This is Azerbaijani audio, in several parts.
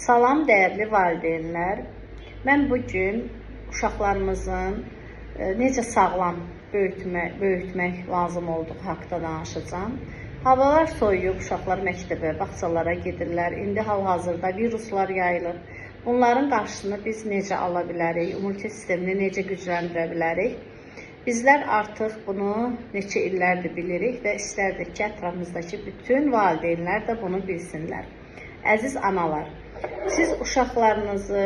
Salam dəyərli valideynlər. Mən bu gün uşaqlarımızın necə sağlam böyütmək lazım olduğu haqqda danışacağam. Havalar soyuyub, uşaqlar məktəbə, bağçalara gedirlər. İndi hal-hazırda viruslar yayılır. Bunların qarşısını biz necə ala bilərik? İmmunitet sistemini necə gücləndirə bilərik? Bizlər artıq bunu neçə illərdir bilirik və istərdik ki, ətrafımızdakı bütün valideynlər də bunu bilsinlər. Əziz analar, siz uşaqlarınızı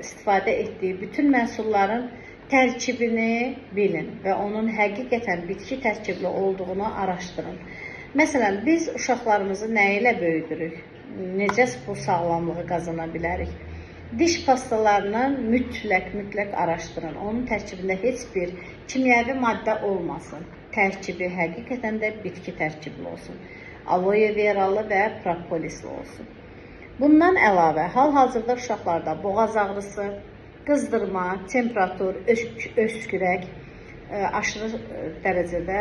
istifadə etdiyi bütün məhsulların tərkibini bilin və onun həqiqətən bitki tərkibli olduğunu araşdırın. Məsələn, biz uşaqlarımızı nə ilə böyüdürük? Necə bu sağlamlığı qazana bilərik? Diş pastalarını mütləq araşdırın. Onun tərkibində heç bir kimyəvi maddə olmasın. Tərkibi həqiqətən də bitki tərkibli olsun. Aloe veralı və propolisli olsun. Bundan əlavə, hal-hazırda uşaqlarda boğaz ağrısı, qızdırma, temperatur, öskürək aşırı dərəcədə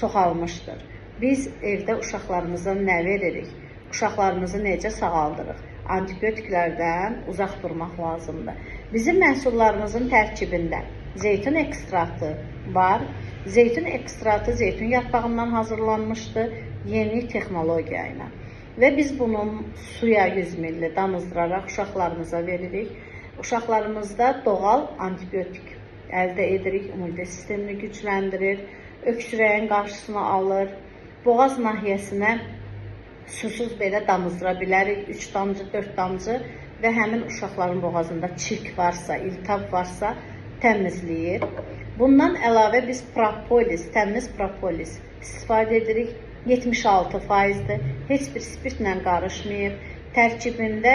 çoxalmışdır. Biz evdə uşaqlarımıza nə veririk? Uşaqlarımızı necə sağaldırıq? Antibiotiklərdən uzaq durmaq lazımdır. Bizim məhsullarımızın tərkibində zeytun ekstraktı var. Zeytun ekstraktı zeytun yarpağından hazırlanmışdır yeni texnologiya ilə. Və biz bunu suya 100 milli damızdıraraq uşaqlarımıza veririk. Uşaqlarımızda doğal antibiotik əldə edirik, immunitet sistemini gücləndirir, öksürəyin qarşısını alır, boğaz nahiyəsinə susuz belə damızdıra bilərik, 3 damcı, 4 damcı və həmin uşaqların boğazında çirk varsa, iltihab varsa təmizləyir. Bundan əlavə biz propolis, təmiz propolis istifadə edirik. 76%-dir. Heç bir spirtlə qarışmayıb. Tərkibində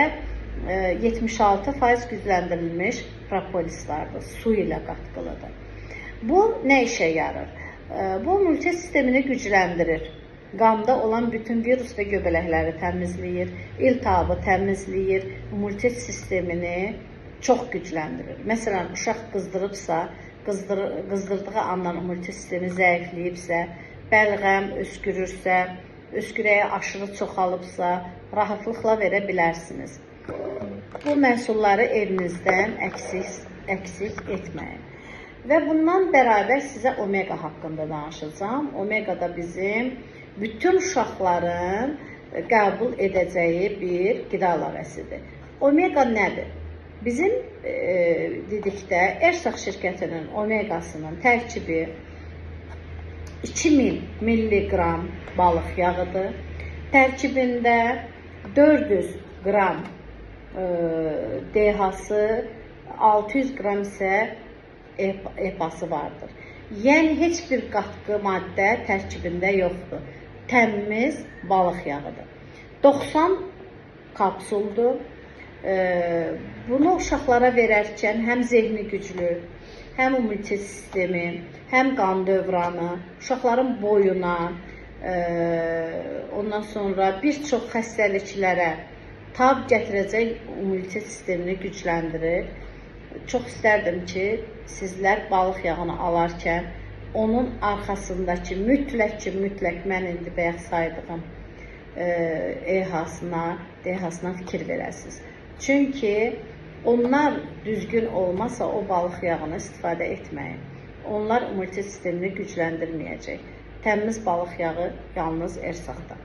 76% gücləndirilmiş propolis vardır. Su ilə qatqılıdır. Bu nə işə yarar? Bu immunitet sistemini gücləndirir. Qanda olan bütün virus və göbələkləri təmizləyir, iltihabı təmizləyir, immunitet sistemini çox gücləndirir. Məsələn, uşaq qızdırıbsa, qızdırdığı andan immunitet sistemi zəifləyibsə, bəlğəm öskürürsə, öskürəyi aşırı çoxalıbsa, rahatlıqla verə bilərsiniz. Bu məhsulları evinizdən əksik etməyin. Və bundan bərabər sizə omega haqqında danışacağam. Omega da bizim bütün uşaqların qəbul edəcəyi bir qida əlavəsidir. Omega nədir? Bizim dedikdə Ersaq şirkətinin omegasının tərkibi 2000 milliqram balıq yağıdır. Tərkibində 400 qram DHA-sı, 600 qram isə EPA-sı vardır. Yəni heç bir qatqı maddə tərkibində yoxdur. Təmiz balıq yağıdır. 90 kapsuldur. Bunu uşaqlara verərkən həm zehni güclü, həm immunitet sistemi, həm qan dövranı, uşaqların boyuna, ondan sonra bir çox xəstəliklərə tab gətirəcək immunitet sistemini gücləndirir. Çox istərdim ki, sizlər balıq yağını alarkən onun arxasındakı mütləq mən indi bayaq saydığım EHA-sına, DHA-sına fikir verəsiniz. Çünki onlar düzgün olmasa o balıq yağını istifadə etməyin. Onlar immunitet sistemini gücləndirməyəcək. Təmiz balıq yağı yalnız Ersaqda.